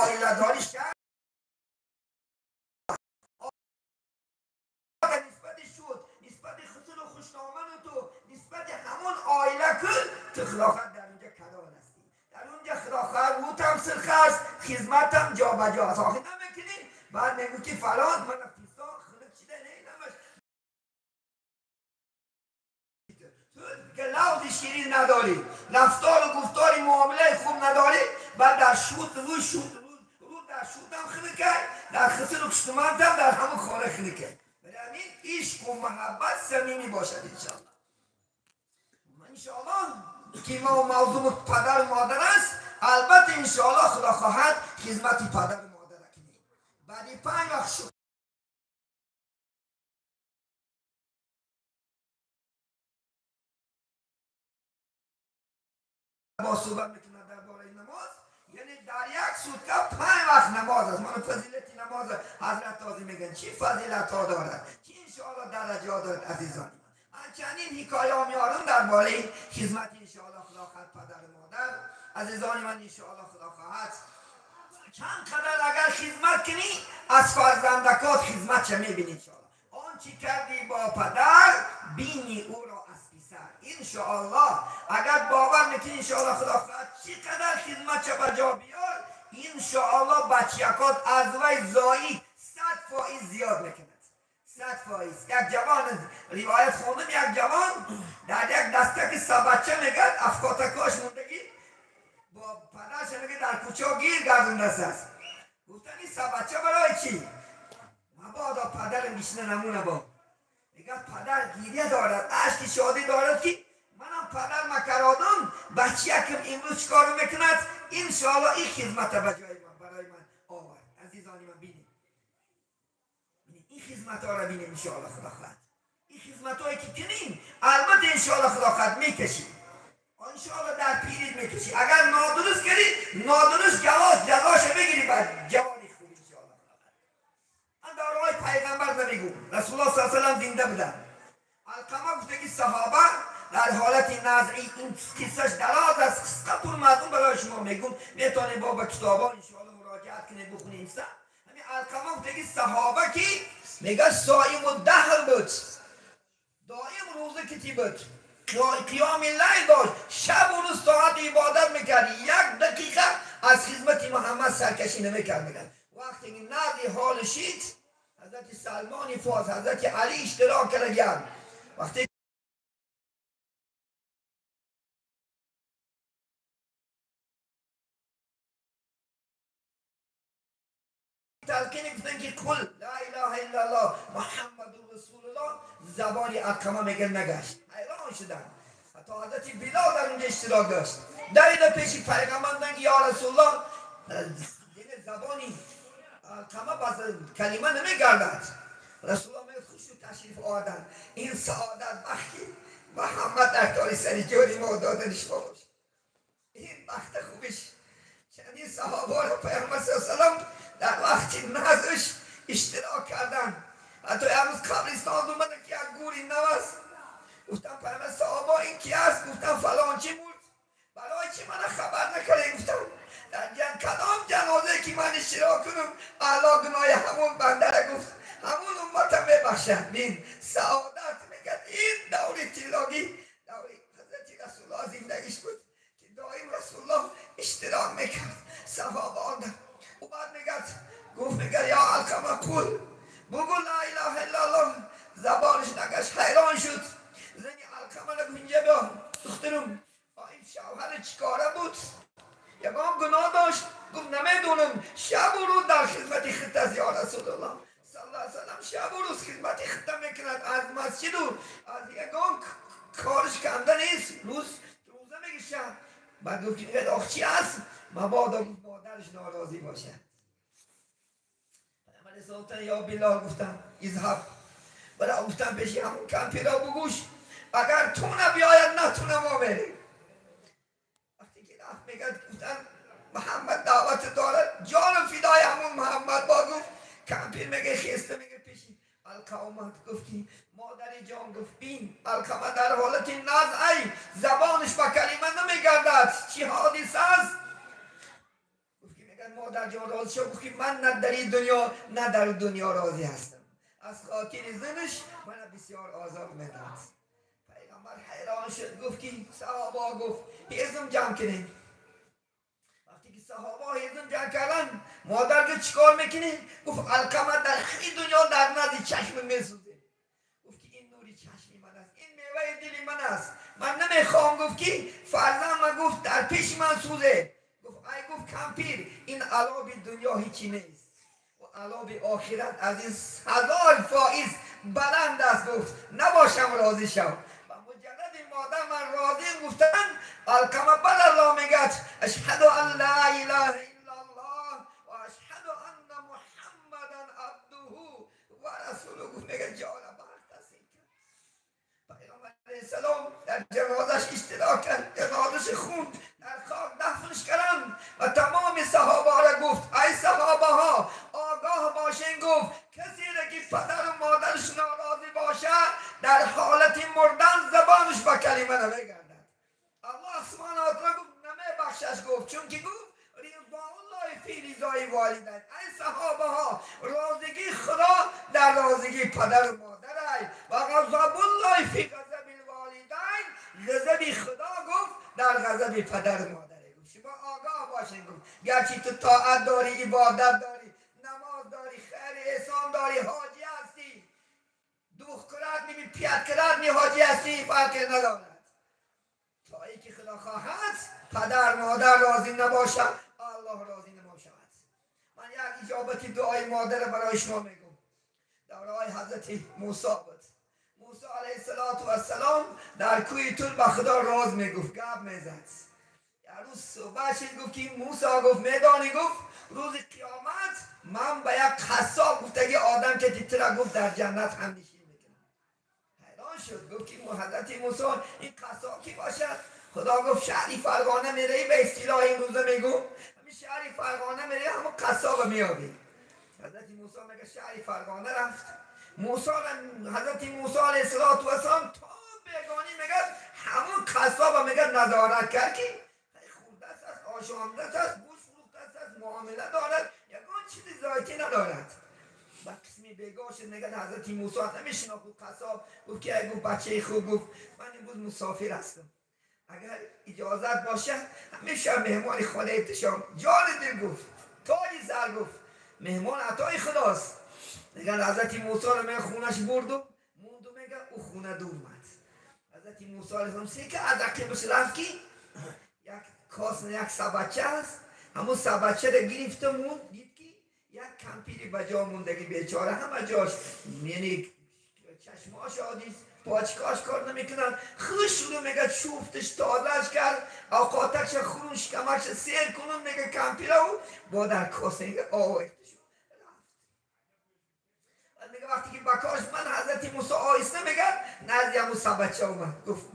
оила дорӣ нисбати шуд, нисбати хусур хушноману ту, нисбати ҳамон оила кун, ту хилофат дар унҷа калон ҳастӣ. Дар унҷа хилофат рӯтам сирх аст, хизматам ҷобаҷо аст. Охир намекунӣ, баъд мегӯ ки фалон мана фисон хунук шида ненамаш. Ту лавзи ширин надорӣ, рафтору гуфтори муомилаи хуб надорӣ, баъд дар шуд рӯ шуд рӯ дар шудам хунукай, дар хусуру хушномантам дар ҳамон хона хунукай. Барои ҳамин ишқу муҳаббат самимӣ бошад иншоаллоҳ. Иншоаллоҳ ки мо мавзӯи падару модар аст, албатта иншоаллоҳ худо хоҳад хизмати падару модара кунем. Баъди 5 вақт шукр با صحبت میکنه درباره نماز، یعنی در یک سوتکه 5 وقت نماز است. من فضیلت نماز حضرت تازی میگن چی فضیلت ها دارد، چی انشاءالله درجه ها دارد. عزیزان من چندین حکایه ها میارم درباره خدمت انشاءالله خدا خواهد پدر و مادر. عزیزان من انشاءالله خدا خواهد چند قدر اگر خدمت کنی از فرزندکات خدمت چه میبینی انشاءالله. آنچه کردی با پدر بینی او را از پسر. انشاءالله اگر باور میکنی انشاءالله خدا خواهد چقدر خدمت چه بجا بیار، انشاءالله بچیکات از وی زایی 100% زیاد میکند. 100%. یک جوان روایت خوندم، یک جوان در یک دسته که سه بچه میگد افکاتکاش موندگی با پدرش میگه در کوچه گیر گردونده است. گفتن این سه بچه برای چی؟ مبادا پدرم بیشنه نمونه با. میگه پدر گیریه دارد، اشک شادی دارد که منم پدر مکرادم، بچه یکم امروز چیکار میکند؟ انشاءالله این خدمت به جای من برای من آورد. عزیزان من بینید این خدمت ها را بینیم انشاءالله خدا خواهد. این خدمت هایی که کنیم البته انشاءالله خدا خواهد میکشیم، انشاءالله در پیرید میکشی. اگر نادرست کردی نادرست جزاش بگیری بعد جوانی خوب انشاءالله خدا خواهد. من در راه پیغمبر نمیگم، رسول الله صلی الله علیه و سلم زنده بودن. علقمه گفته که صحابه در حالت نزعی، این قصهش دراز است، قصه پر مردم برای شما میگم، میتونید با کتابا انشاءالله مراجعت کنید بخونید. همین علقمه گفته که صحابه که میگه صائم الدهر بود، دائم روزه کتی بود، قیام لیل داشت، شب و روز ساعت عبادت میکرد، یک دقیقه از خدمت محمد سرکشی نمیکرد. میگن وقتی که نزع حال شید حضرت سلمان فارس، حضرت علی اشتراک کردن. وقتی تلقین گفتن که قل لا اله الا الله محمد رسول الله، زبان علقمه میگه نگشت. حیران شدن. حتی حضرت بلال در اونجا اشتراک داشت. در پیش پیغمبر گفتن که یا رسول الله، زبانی علقمه باز کلمه نمیگردد. رسول الله میگه خوش تشریف آوردن. این سعادت وقتی محمد در تاری سری جوری ما دادنش باش، این وقت خوبش. چندین صحابه را پیغمبر صلی الله علیه و سلم در وقتی نزش اشتراک کردن. حتی امروز قبرستان اومدن که یک گوری نو است. گفتم پیغمبر صحابه این کی است؟ گفتم فلان چی مرد. برای چی من خبر نکردی؟ گفتم در جن کدام جنازه که من اشتراک کنم الله گناه همون بنده را گفت همون امتم ببخشد. بین سعادت میگه این دوری طلاقی دوری حضرت رسول الله زندگیش بود که دائم رسول الله اشتراک میکرد صحابه آمدن. او بعد میگه گفت میگه یا علقمه قل بگو لا اله الا الله. زبانش نگشت، حیران شد. زنی علقمه نگفت اینجا بیا دخترم، این شوهر چیکاره بود؟ یگان گناه داشت؟ گفت نمیدونم، شب و روز در خدمت خود است یا رسول الله صلی الله علیه و سلم، شب و روز خدمت خود میکند، از مسجد و از یگان کارش کنده نیست، روز روزه میگه شب. بعد گفت که آخ چی هست؟ مبادا مادرش ناراضی باشه. من یا بلال گفتم اذهب، برای گفتم پیش همون کمپیرا بگوش اگر تو نبیاید نتونه ما بریم. وقتی که رفت میگه گفتم محمد دعوت دارد، جان فدای همون محمد با. گفت کمپیر میگه خسته، میگه پیشی علقمه گفت که مادر جان، گفت بین علقمه در حالت نزعی زبانش با کلمه نمیگردد، چی حادثه است؟ گفت که میگن مادر جان راضی شو. گفت که من نه در این دنیا نه در دنیا راضی هستم، از خاطر زنش من بسیار آزار میداد. پیغمبر حیران شد، گفت که صحابه، گفت هیزم جمع کنین. وقتی که صحابه هیزم جمع کردن، مادر گفت چیکار میکنی؟ گفت علقمه در این دنیا در نزد چشم میسوزه. گفت که این نوری چشمی من است، این میوه دل من است، من نمیخوام. گفت که فرزند من گفت در پیش من سوزه. گفت ای گفت کمپیر، این علاب دنیا هیچی نیست و علاب آخرت از این 1000 فائز بلند است. گفت نباشم راضی شو. و مجرد مادر من راضی گفتن، علقمه بل الله میگه اشهد ان لا اله الا الله و اشهد ان محمدا عبده و رسوله. گفت میگه جان بخت است. پیامبر علیه السلام در جنازش اشتراک کرد، جنازش خوند، در خاک دفنش کردن و تمام صحابه را گفت ای صحابه ها آگاه باشین. گفت کسی را که پدر و مادرش ناراضی باشه در حالت مردن زبانش با کلمه نمیگردد. الله سبحانه و تعالی گفت نمیبخشش. گفت چون که گفت رضا الله فی رضای والدین. ای صحابه ها راضیگی خدا در راضیگی پدر و مادر و غضب الله فی غضب الوالدین، غضب خدا گفت در غضب پدر و مادر. گفت شما آگاه باشین. گفت گرچه تو طاعت داری، عبادت داری، نماز داری، خیر احسان داری، حاجی هستی، دوخ کرد نمی پیاد کرد نمی حاجی هستی، فرق ندارد. تا ای که خدا خواهد پدر مادر راضی نباشد، الله راضی نباشد. من یک اجابت دعای مادر برای شما میگم. دورای حضرت موسی بود. موسی علیه السلام در کوه طور به خدا راز میگفت، گپ میزد. یک روز صبح شد گفت که موسی گفت میدانی، گفت روز قیامت من به یک قصاب گفتگی آدم که تیتره گفت در جنت هم نشین میکنم. حیران شد، گفت که حضرت موسی این قصاب کی باشد؟ خدا گفت شهری فرغانه میری، به اصطلاح این روزه میگم همین شهری فرغانه میری، همون قصاب میابی. حضرت موسی میگه شهری فرغانه رفت. موسی حضرت موسی علیه السلام تا بیگانی میگه همون قصاب میگه نظارت کرد که خورده است، آشامده است، گوش فروخته است، معامله دارد، یگان چیز ذاتی ندارد. و قسمی بیگاه شد میگه حضرت موسی نمیشناخت قصاب. گفت که گفت بچه خوب، گفت من امروز مسافر هستم، اگر اجازت باشه همیشه مهمان خانه اتشام. جان دل گفت تاج سر، گفت مهمان عطای خداست. میگن حضرت موسی رو من خونش برد و موند و میگه او خونه دور اومد. حضرت موسی علیه السلام سی که از عقبش رفت که یک کاس یک سبچه است، همون سبچه رو گرفت و موند، دید که یک کمپیری به جا موندگی بیچاره، همه جاش یعنی چشماش عادی پاچکاش کار نمیکنن. خوش شروع میگه شوفتش تازهش کرد، اوقاتش خون شکمش سیر کنون، میگه کمپیره و با در کاسه میگه آویخته شد رفت. میگه وقتی که بکاش من حضرت موسی آیسته میگه نزدی همون سبچه اومد. گفت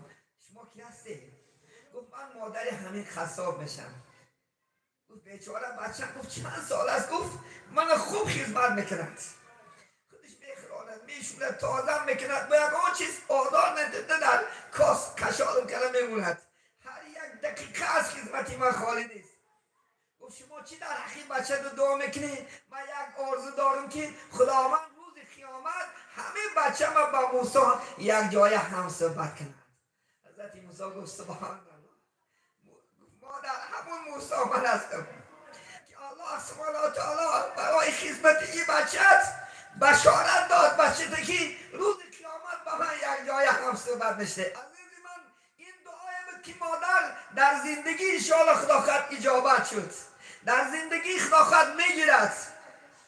شما کی هستی؟ گفت من مادر همین خصاب میشم. گفت بیچاره بچه، گفت چند سال است؟ گفت من خوب خدمت میکند، میشونه تازه میکند، با یکان چیز آزار نداده در کاس کشالم کنه میموند، هر یک دقیقه از خدمتی من خالی نیست. گفت شما چی در حقی بچه رو دعا میکنی؟ من یک آرزو دارم که خداوند روز قیامت همه بچه من با موسی یک جای هم صحبت کند. حضرت موسی گفت سبحان الله، مادر همون موسی من هستم که الله سبحانه و تعالی برای خدمت این بچه بشارت داد بچه که روز قیامت با من یک جای هم صحبت میشه. عزیز من این دعای بود که مادر در زندگی انشاءالله خدا خواهد اجابت شد، در زندگی خدا خواهد میگیرد.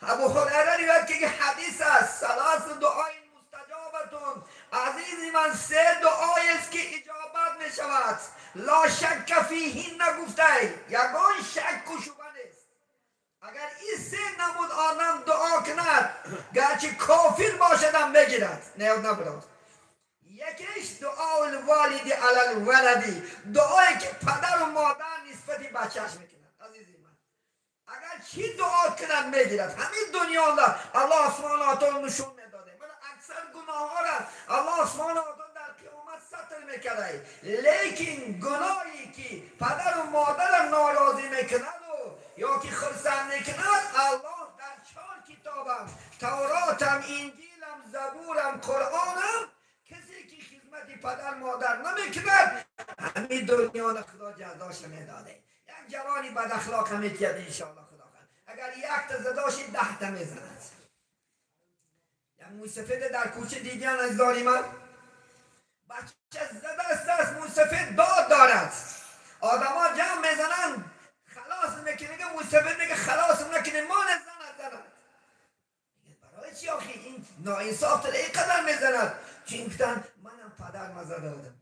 ابو هریره روایت که حدیث است، ثلاث دعای مستجابتون. عزیز من سه دعای است که اجابت میشود، لا شک فیهن نگفته، یگان شک و شبهه نیست. اگر این سه نمود آدم دعا کند گرچه کافر باشد هم بگیرد، نیاد نبرد. یکیش دعا الوالد علی الولدی، دعایی که پدر و مادر نسبت بچهش میکند. عزیزی من اگر چی دعا کند میگیرد. همین دنیا را الله سبحانه و تعالی نشون میداده. من اکثر گناه ها را الله سبحانه و تعالی در قیامت ستر میکرده، لیکن گناهی که پدر و مادر ناراضی میکند یا که خرسند میکند جزاش میداده. یک جوانی بد اخلاق هم میتید انشاءالله خدا خواهد. اگر یک تا زداشی 10 تا میزند. یک موسفید در کوچه دیدیان از داری من بچه زده است، موسفید داد دارد، آدما جمع میزنن خلاص میکنه، میگه موسفید میگه خلاص نکنه ما نزند زند. برای چی آخی این ناانصاف تر اینقدر میزند؟ چون گفتن منم پدر مزده دادم،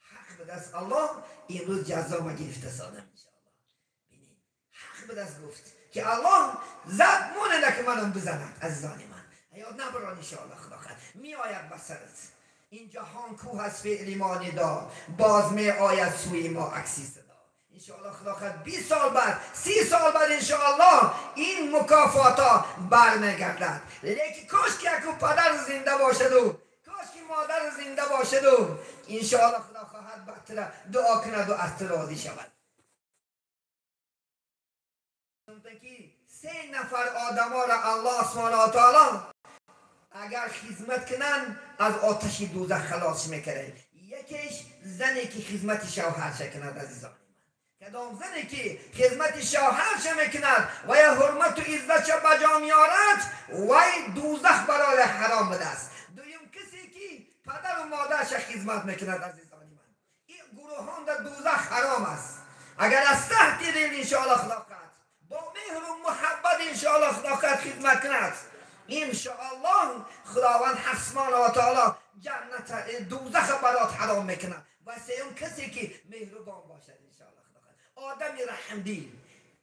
حق به دست الله امروز جزا ما گرفته سادم انشاءالله. ببینید حق به دست گفت که الله زد مونه که منم بزند. عزیزان من یاد نبران انشاءالله خدا خواهد میآید به سرت. این جهان کوه از فعل ما ندا، باز می آید سوی ما عکسی صدا. انشاءالله خدا خواهد 20 سال بعد 30 سال بعد انشاءالله این مکافات ها برمیگردد. لیکن کاش که یکو پدر زنده باشد و کاش که مادر زنده باشد و انشاءالله خدا خواهد بدتر دعا کند و از تو راضی شود. که 3 نفر آدم ها را الله سبحانه و تعالی اگر خدمت کنن از آتش دوزخ خلاص میکنه. یکیش زنی که خدمت شوهرش کند. عزیزان من کدام زنی که خدمت شوهرش میکند و یا حرمت و عزتش به جا میارد وی دوزخ برای حرام بده است. دویم کسی که پدر و مادرش خدمت میکند. عزیزان من این گروهان در دوزخ حرام است. اگر از تحت دل انشاءالله خدا با مهر و محبت انشاءالله خدا خدمت کند، انشاءالله خداوند سبحانه و تعالی جنت دوزخ برات حرام میکنه. و سوم کسی که مهربان باشد انشاءالله خدا آدم رحم دل،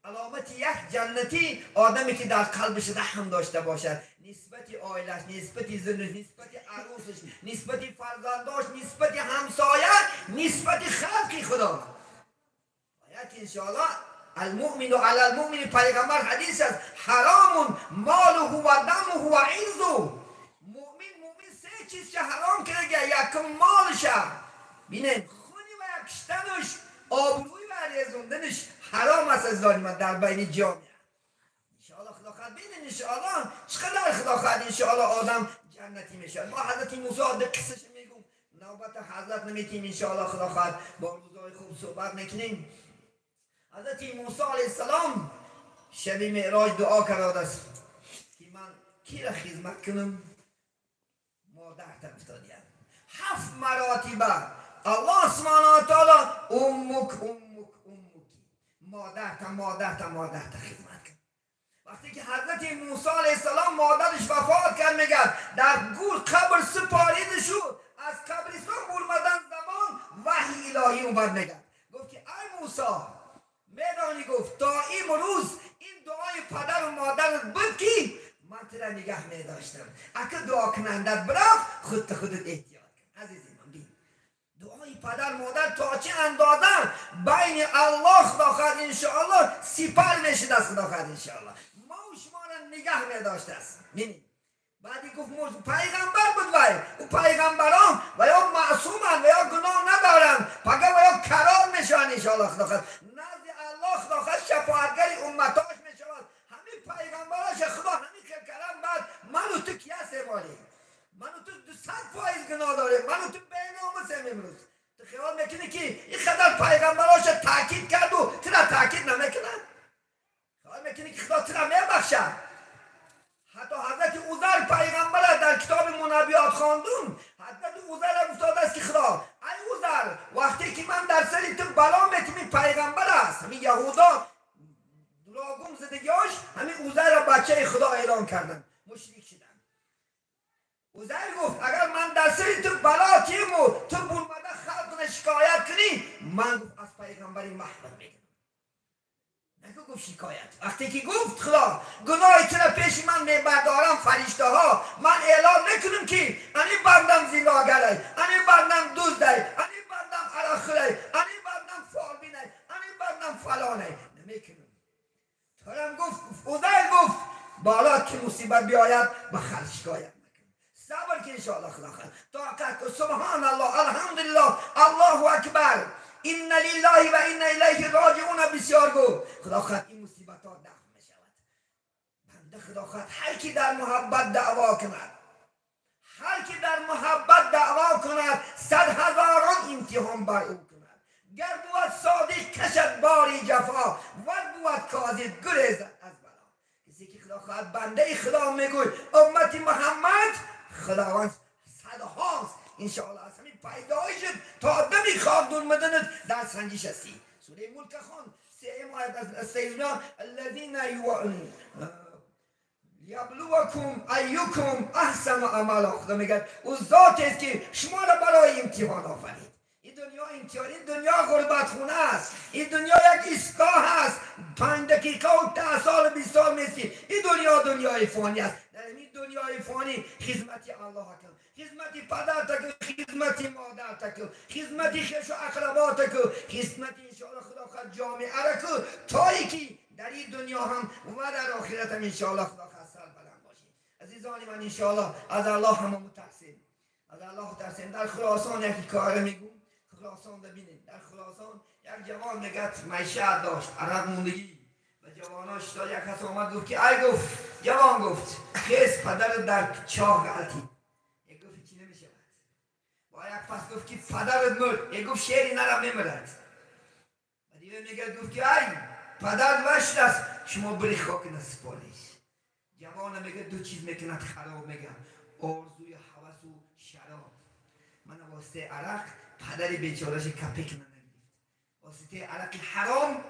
علامت یک جنتی آدمی که در قلبش رحم داشته باشد نسبت عائلش، نسبت زنش، نسبت عروسش، نسبت فرزنداش، نسبت همسایه، نسبت خلق خدا. باید انشاءالله المؤمن علی المؤمن پیغمبر حدیث است حرام ماله و دمه و عرضه. مؤمن 3 چیز که حرام کرده، یکم مالش، ببینید خونی و کشتنش، آبروی و ریزوندنش حرام است از من در بین جامعه. انشاءالله خدا خواهد ببینید انشاءالله چقدر خدا خواهد انشاءالله آدم جنتی میشه. ما حضرت موسی قصهش میگم، نوبت حضرت نمیتیم انشاءالله خدا خواهد با روزای خوب صحبت میکنیم. حضرت موسی علیه السلام شب معراج دعا کرده است که من کی را خدمت کنم؟ مادر افتادیم 7 مراتبه الله سبحانه و تعالی امک امک امکی مادر تا مادر تا مادر تا خدمت کن. وقتی که حضرت موسی علیه السلام مادرش وفات کرد میگه در گور قبر سپاریده شد، از قبرستان برمدن زمان وحی الهی اومد میگه گفت که ای موسی میدانی گفت تا امروز این دعای پدر و مادرت بود که من تو را نگه می داشتم، اگه دعا کنندت برفت خودت خودت احتیاط کن. عزیزی من بین دعای پدر مادر تا چه اندازه بین الله خدا خواهد انشاءالله سپر میشد از خدا خواهد انشاءالله ما و شما را نگه می داشته است. ببینید بعدی گفت پیغمبر بود وای او پیغمبران و یا معصومن و یا گناه ندارن پگه و یا کرار میشن انشاءالله خدا خواهد الله خدا خواهد شفاعتگر امتاش میشود. همین پیغمبراش خدا همین که کرم بعد من و تو کی هستیم؟ من و تو 200% گناه داریم، من و تو بیناموسیم امروز. تو خیال میکنی که این قدر پیغمبراش تاکید کرد و تو را تاکید نمیکنن؟ خیال میکنی که خدا تو را میبخشد؟ حتی حضرت عزیر پیغمبر در کتاب منبیات خواندم، حضرت عزیر افتاده است که خدا ای عزیر وقتی که من در سر تو بلا میتیم، پیغمبر است، همین یهودا دراگم زدگیاش همین عزیر را بچه خدا اعلان کردن، مشرک شدن. عزیر گفت اگر من در سر تو بلا تیم و تو برمده خلق شکایت کنی، من گفت از پیغمبری محمد میگم. نگو گفت شکایت. وقتی که گفت خدا گناه تو را پیش من میبردارم فرشته ها، من اعلام نکنم که انی بندم زیناگره، انی بندم دزده، انی بندم عرقخوره، انی بندم فالبینه، انی بندم فلانه، نمیکنم. تو گفت عزیر گفت بالا که مصیبت بیاید به خلق شکایت نکن، صبر که انشاءالله خدا خواهد طاقت کن. سبحان الله، الحمدلله، الله اکبر، ان لله و انا الیه راجعون بسیار گو. خدا خواهد این مصیبت ها دفع می شود. بنده خدا خواهد هر کی در محبت دعوا کند، هر کی در محبت دعوا کند 100 هزاران امتحان بر او کند. گر بود صادق کشد باری جفا، ور بود کاذب گریزد از بلا. کسی که خدا خواهد بنده خدا میگوی امت محمد، خداوند صدهاست انشاءالله از همین پیدایشت تا دمی خواب دور مدنت در سنجش هستی. سوره ملک خان سه آیت از استیزمیان الذین یبلوکم ایکم احسن عملا. خدا میگه او ذات است که شما را برای امتحان آفرید. این دنیا امتحان، این دنیا غربت خونه است، این دنیا یک ایستگاه است. 5 دقیقه و 10 سال 20 سال میستی. این دنیا دنیای فانی است. در این دنیای فانی خدمت الله کن، خدمت پدر تکن، خدمت مادر تکن، خدمت خویش و اقربا تکن، خدمت انشاءالله خدا خواهد جامعه را کن، تا اینکه در این دنیا هم و در آخرت هم انشاءالله خدا خواهد سر بلند باشید. عزیزان من انشاءالله از الله هم مترسیم، از الله ترسیم. در خراسان یکی کار میگم، خراسان ببینید، در خراسان یک جوان میگه معیشت داشت، عرق موندگی و جواناش تا یک کس آمد گفت که ای، گفت جوان، گفت خیز پدر در چاه غلطی. یک گفت چی نمیشود. با یک پس گفت که پدرت مرد. یک گفت شعری نرم نمیرد. و دیگه میگه گفت که ای پدر وشت است، شما بری خاک نسپاریش. جوان میگه دو چیز میکند خراب، میگه آرزوی هوس و شراب. من واسطه عرق پدر بیچارهش کپک نگرفت، واسطه عرق حرام،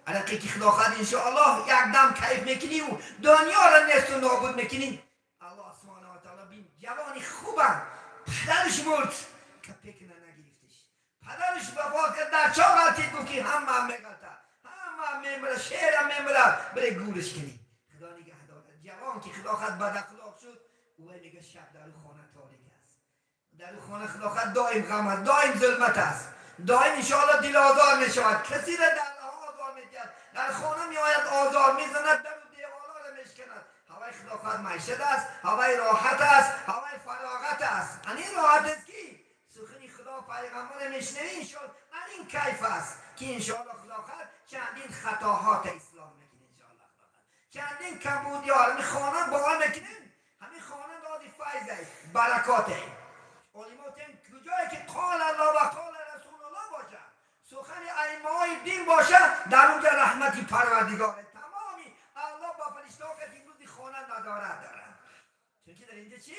عرقی که خدا خواهد انشاءالله یک دم کیف میکنی و دنیا را نیست و نابود میکنی. الله سبحانه و تعالی بین جوانی خوبه، پدرش مرد، کپک نگرفتش، پدرش وفات کرد، در چاه غلطید. گفت که همه میغلطه، همه میمره، شعرم میمره، بره گورش کنی. خدا نگه دارد. جوان که خدا خواهد بد اخلاق شد، او میگه شب در خانه تاریک است، در خانه خدا خواهد دائم غم است، دائم ظلمت است، دائم انشاءالله دل آزار میشود، کسی را در آزار میدهد، در خانه میآید آزار میزند، در و دیوالا را میشکند. هوای خدا خواهد معیشت است، هوای راحت است، هوای فراغت است. این راحت است که سخن خدا پیغمبر میشنوی انشاءالله، این کیف است که انشاءالله خدا خواهد چندین خطاهات اصلاح میکنه، انشاءالله خدا خواهد چندین کمبودی ها همین خانه باور میکنین، همین خانه دادی فیض است، برکات است. علمات کجایی که قال الله و قال رسول الله باشه، سخن ائمه های دین باشه، در اونجا رحمتی پروردگار تمامی الله با فرشته ها که امروز خانه ندارد دارد. چون که در اینجا چی؟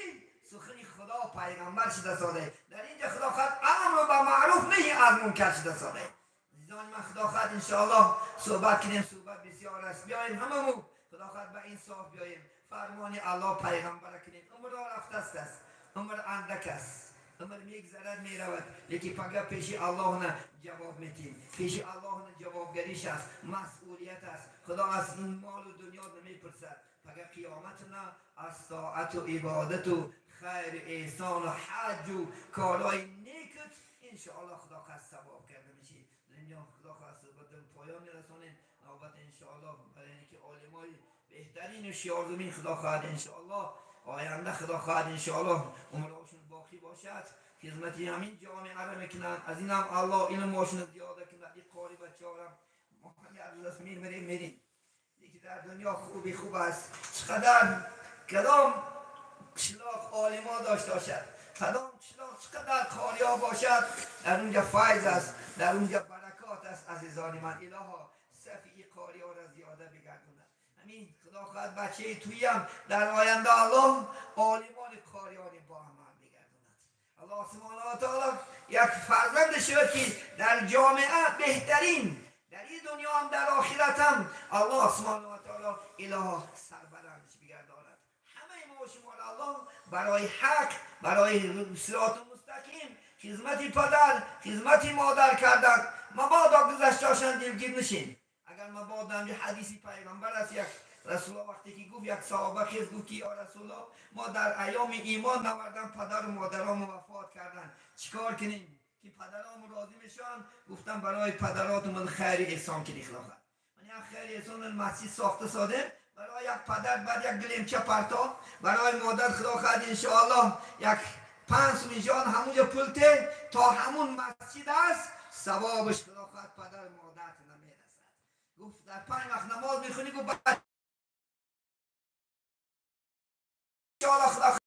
سخن خدا پیغمبر شده ساده. در اینجا خدا خواهد امر به معروف نهی از منکر شده ساده. عزیزان من خدا خواهد انشاءالله صحبت کنیم، صحبت بسیار است. بیایم هممون خدا خواهد به انصاف بیایم، فرمان الله پیغمبر کنیم. عمر رفته است، عمر اندک است، عمر میگذرد میرود، لیکن پگه پیش الله نه جواب میتیم، پیش الله نه جوابگریش است، مسئولیت است. خدا از این مال و دنیا نمیپرسد، پگه قیامت نه از طاعت و عبادت و خیر احسان و حج و کارهای نیکت انشاءالله خدا خواست ثواب کرده میشی. دنیا خدا خواست به پایان میرسانیم. نوبت انشاءالله برای اینکه عالمای بهترین و شیارزمین خدا خواهد انشاءالله آینده خدا خواهد انشاءالله عمرشون باقی باشد، خدمتی همین جامعه را میکنن. از اینم الله علمشون زیاده کنه. این قاری بچه‌ها ما همین از دست میریم میریم. یکی در دنیا خوبی خوب است، چقدر کدام قشلاق عالما داشته باشد، کدام قشلاق چقدر قاریا باشد، در اونجا فیض است، در اونجا برکات است. عزیزان من الها صف این قاریا را زیاده بگرداند. همین خدا خواهد بچه تویی هم در آینده الله عالمان قاریان با هم بگرداند. الله سبحانه و تعالی یک فرزند شد که در جامعه بهترین، در این دنیا هم در آخرت هم الله سبحانه و تعالی اله سربلندش بگرداند. همه ما و شما الله برای حق، برای صراط مستقیم خدمت پدر، خدمت مادر کردن. مبادا گذشته‌شان دلگیر نشین. اگر مبادا حدیثی پیغمبر است، یک رسول الله وقتی که گفت یک صحابه خیز گفت که یا رسول الله ما در ایام ایمان نوردن پدر و مادرام وفات کردن، چیکار کنیم که پدرام راضی بشن؟ گفتم برای پدراتون خیر احسان کنی. خدا خواهد من یک خیر احسان مسجد ساخته ساده برای یک پدر، بعد یک گلیمچه پرتا برای مادر خدا خواهد انشاءالله یک 5 میلیون همونجا پولته تا همون مسجد است، ثوابش خدا خواهد پدر مادر نمیرسد. گفت در 5 وقت نماز میخونی، گفت انشاءالله خدا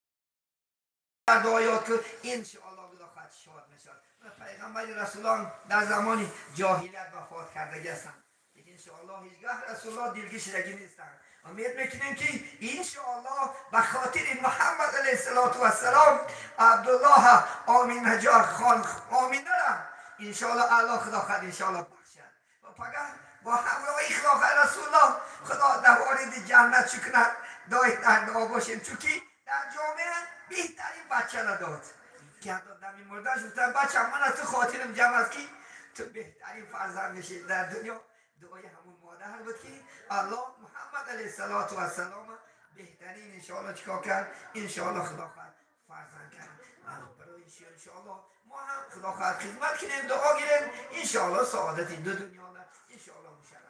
خواهد دعایات که انشاءالله خدا خواهد شاد میشد. پیغمبر رسولان در زمان جاهلیت وفات کردگی هستند. لیکن انشاءالله هیچگاه رسول الله دلگیر شدگی نیستند. امید میکنیم که انشاءالله به خاطر محمد علیه السلام عبدالله آمینه جان خان آمینه را انشاءالله الله خدا خود انشاءالله بخشد و پگه با همراهی خدا رسول الله خدا در وارد جنت شکند. دای در دعا باشیم، چون در جامعه بهترین بچه را داد که حتی دمی مردن شدن بچه من از تو خاطرم جمع است که تو بهترین فرزند میشی در دنیا. دعای همون مادر بود که الله محمد علیه السلام بهترین انشاءالله چیکار کرد؟ انشاءالله خدا خواهد فرزند کرد. برای انشاءالله ما هم خدا خواهد خدمت کنیم، دعا گیریم، انشاءالله سعادت دو دنیا انشاءالله مشرف.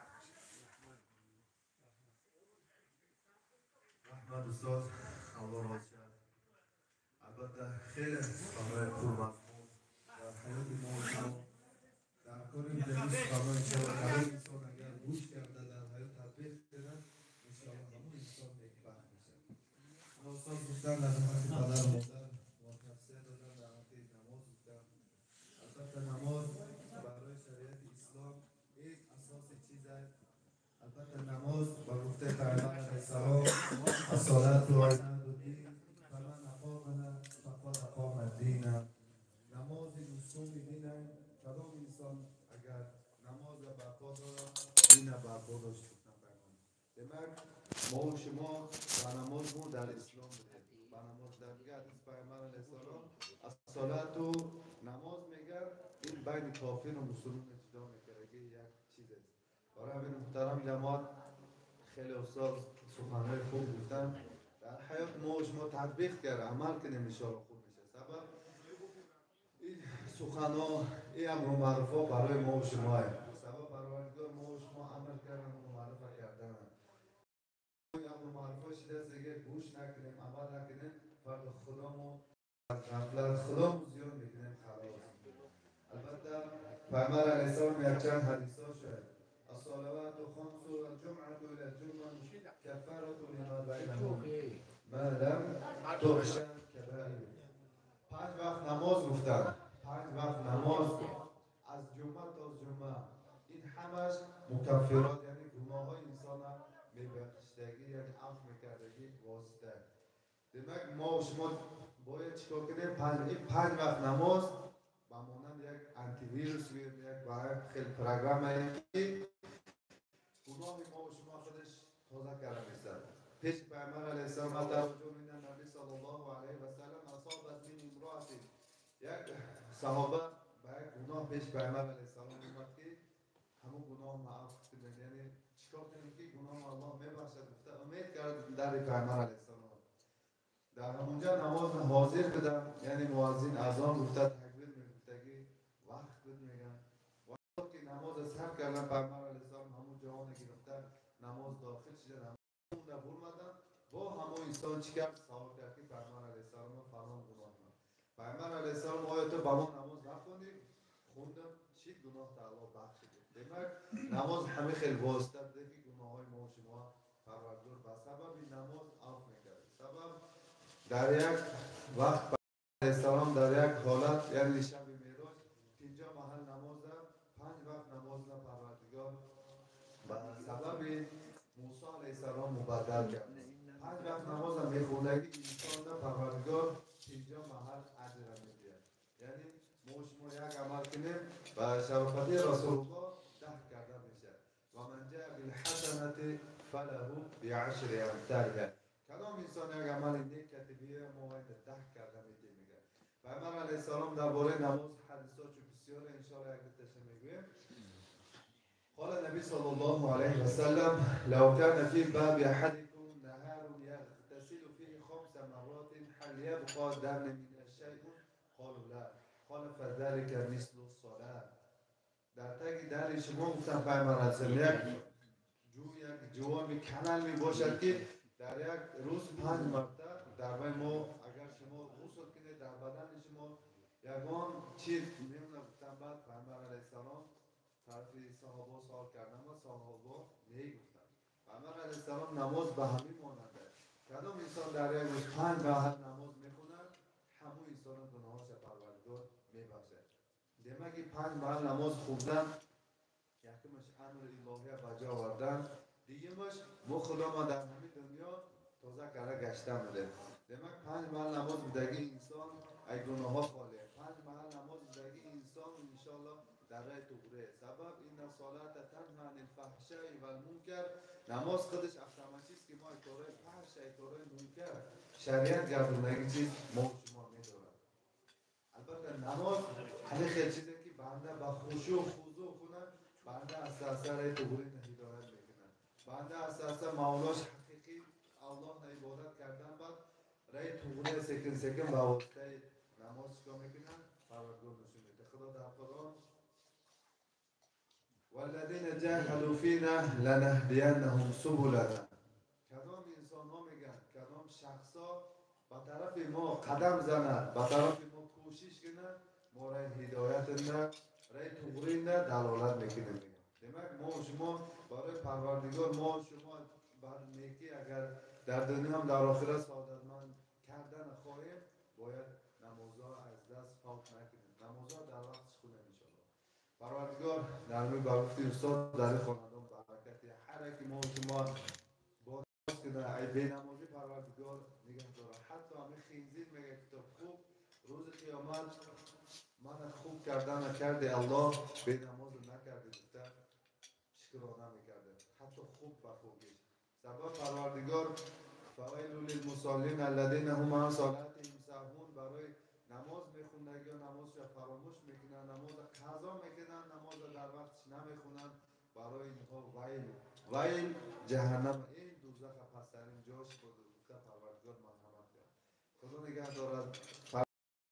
رحمت استاد، الله راضی شد. البته خیلی سخنهای پرمضمون در حیات ما و شما در کار این سخنهای انشاءالله انسان اگر گوش کرده در حیات تطبیق کنه انشاءالله همون انسان نیکبخت میشه. اما استاد گفتن در حق پدر و مادر و توصیه دادن در حق نماز گفتن. البته نماز برای شریعت اسلام یک اساس چیز است. البته نماز با گفته پیامبر علیه السلام الصلاة عماد الدین فمن اقامها فقد اقام الدین. نماز اصول دین. کدام انسان اگر نماز برپا دارد دین برپا داشت. demak ما و شما با نماز ما در اسلام بودیم. با نماز در دیگه حدیث پیامبر علیه السلام الصلاة نماز میگه این بین کافر و مسلمان جدا میکنه، یک چیز است. برای همین محترم جماعت خیلی استاد سخنهای خوب گفتن. در حیات ما و شما تطبیق کرد عمل کنیم انشاءالله خوب میشه. سبب این سخنها این امر و معرفه برای ما و شما است. سبب پروردگار ما و شما عمل کردن و معرفه کردن. این امر و معرفه شده است دیگه گوش نکنیم عمل نکنیم فرد خدامو غفلت خدامو زیان میکنیم خلاص. البته پیامبر علیه السلام یک چند حدیث ها شد. الصلوات خمس والجمعة إلى الجمعة كفارة لما بينهما ما لم تغشى كبائر. پنج وقت نماز گفتن، پنج وقت نماز از جمعه تا جمعه این همش مکفرات یعنی گناه های انسان میبخشدگی یعنی عفو میکردگی واسطه. demak ما و شما باید چیکار کنیم؟ این پنج وقت نماز به مانند یک آنتی ویروس یک خیلی پروگرام که گناه ما و شما خودش تازه کرده میسد. پیش پیامبر علیه السلام توجه من النبی صلی الله علیه و سلم اصابت من امرأة، یک صحابه به یک گناه پیش پیامبر علیه السلام اومد که همون گناه معاف کنه، یعنی چیکار کنیم که گناه الله میبخشد. گفته امید کرد در پیامبر علیه السلام. در همونجا نماز حاضر بدم، یعنی مؤذن اذان گفته تکبیر میگفتگی وقت بود میگن وقتی که نماز سر کردن پیامبر علیه السلام همون جوان گرفته نماز داخل شده همون برمدن با همون انسان چی کرد؟ سوال کرد که پیامبر علیه السلام فلان گناه من. پیامبر علیه السلام آیا تو با ما نماز نخوندی؟ خوندم چی گناه تعالی بخشید. demak نماز همه خیلی واسطه بوده که گناه های ما و شما پروردگار به سبب این نماز عفو میکرد. سبب در یک وقت علیه السلام در یک حالت یعنی شب معراج 50 محل نماز پنج وقت نماز پروردگار به سبب موسی علیه السلام مبدل کرد. پنج وقت نماز هم میخوندگی انسان پروردگار 50 محل اجر میده. یعنی ما شما یک عمل کنیم و شرافت رسول الله 10 کرده میشه. و من جاء بالحسنة فله بعشر امثالها. کدام انسان یک عمل نیک کتبیه ما باید 10 کرده میده میگه. پیامبر علیه السلام درباره نماز حدیث ها چون بسیار انشاءالله یک دتش میگویم. قال النبي صلى الله عليه وسلم لو كان في باب أحدكم نهار يغتسل فيه 5 مرات هل يبقى دم من الشيء؟ قالوا لا. قال فذلك مثل الصلاة. در تگ در شما گفتن پیامبر علیه السلام یک جو یک جواب کانال می باشد که در یک روز 5 مرتبه در وی ما اگر شما غسل کنید در بدن شما یگان چیز میمونه. گفتن بعد پیامبر علیه السلام طرف صحابه سوال کردن و صحابه نگفتن. پیامبر علیه السلام نماز به همین ماننده. کدام انسان در یک روز 5 وقت نماز میخوند همون انسان گناهاش پروردگار میبخشد. Демак 5 маҳал намоз хондан якумаш амри илоҳия ба ҷо овардан, дуюмаш мо худо ма дар ҳамин дунё тоза карда гаштан будем. Демак 5 маҳал намоз будаги инсон ай гуноҳҳо холия. 5 маҳал намоз будаги инсон иншоаллоҳ дар раи туғре. Сабаб инна солата танҳа анил фаҳшаи вал мункар. Намоз худаш автоматист ки мо ай кораи фаҳш, ай кораи мункар шариат гардондаги чиз мо шумо медорад. Албатта намоз ҳамин хел чизе ки банда ба хушӯъ хузӯъ кунад, банда аста аста раи туғрина ҳидоят мекунад. Банда аста аста мавлош ҳақиқӣ Аллоҳна ибодат кардан баъд раи туғри секин секин ба воситаи намоз чикор мекунад? Парвардигор нишон медиҳад. Худо дар Қуръон والذین جاهدوا فینا لنهدینهم سبلنا. کدام انسان‌ها میگن، کدام شخصا به طرف ما قدم زند، به طرف ما کوشش کنند، ما رای هدایت نه، رای تغری نه دلالت میکنیم. демак мо шумо барои Парвардигор мо шумо бар некӣ агар дар дунё ҳам дар охират саодатманд кардан хоҳем, бояд намозҳо аз даст фавт накунем, намозҳо дар вақтش хонем иншоаллоҳ. Парвардигор дар ҳамин ба гуфти устод дар ин хонадон баракати ҳар яки мо шумо боз кунад. Ай бенамозӣ Парвардигор нигаҳ дорад. Ҳатто ҳамин хинзир мегӯяд китоб хуб рӯзи қиёмат мана хуб кардан накарди Аллоҳ, бенамоз накарди гуфта шукрона мекарда. Ҳатто хуб ба хубиш. Сабаб Парвардигор فویل للمصلین الذین هم عن صلاتهم ساهون. برای نماز میخوندگی نمازش فراموش میکنن، نماز قضا میکنن، نماز در وقتش نمیخونن، برای اینها ویل ویل جهنم، این دوزخ پسترین جاش بود. گفته پروردگار مرحمت کرد. خدا نگه دارد،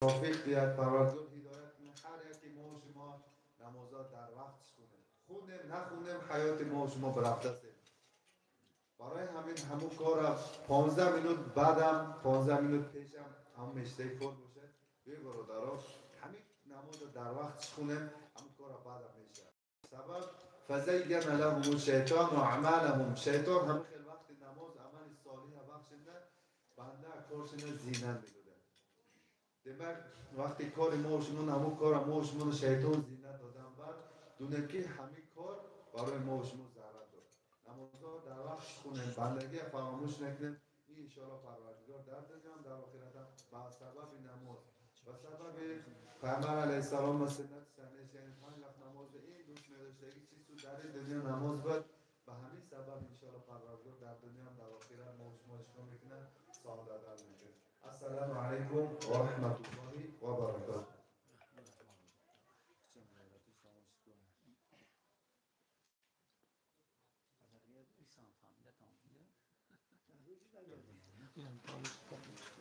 توفیق دیاد، پروردگار هدایت کنه هر یکی ما و شما نمازها در وقتش خونیم. خونیم نخونیم حیات ما و شما برفته است. برای همین همون کار 15 минут بعدم 15 минут پیشم هم مشته کار باشه. بی برادرها همین نماز در وقتش خونیم، همون کار بعدم میشه. سبب فزین لهم الشیطان و اعمالهم. شیطان همین خیلی وقت نماز عمل صالح بخشنده بنده کارشنه زینت میداده. демак وقتی کار ما و شما همون کار ما و شما شیطان زینت دادن بعد دونه که همین کار برای ما و شما ضرر داره. نمازها در وقتش خونیم، بندگی فراموش نکنیم. این انشاءالله پروردگار در دنیا هم در آخرت هم به سبب نماز و سبب پیامبر علیه السلام و سنت سنش، یعنی 5 وقت نماز این دوست می‌داشتگی چیز تو در دنیا نماز بود، به همین سبب انشاءالله پروردگار در دنیا هم در آخرت ما و شما اشکا میکنه، سعادت میکنه. السلام علیکم و رحمت الله و برکاته. Yeah.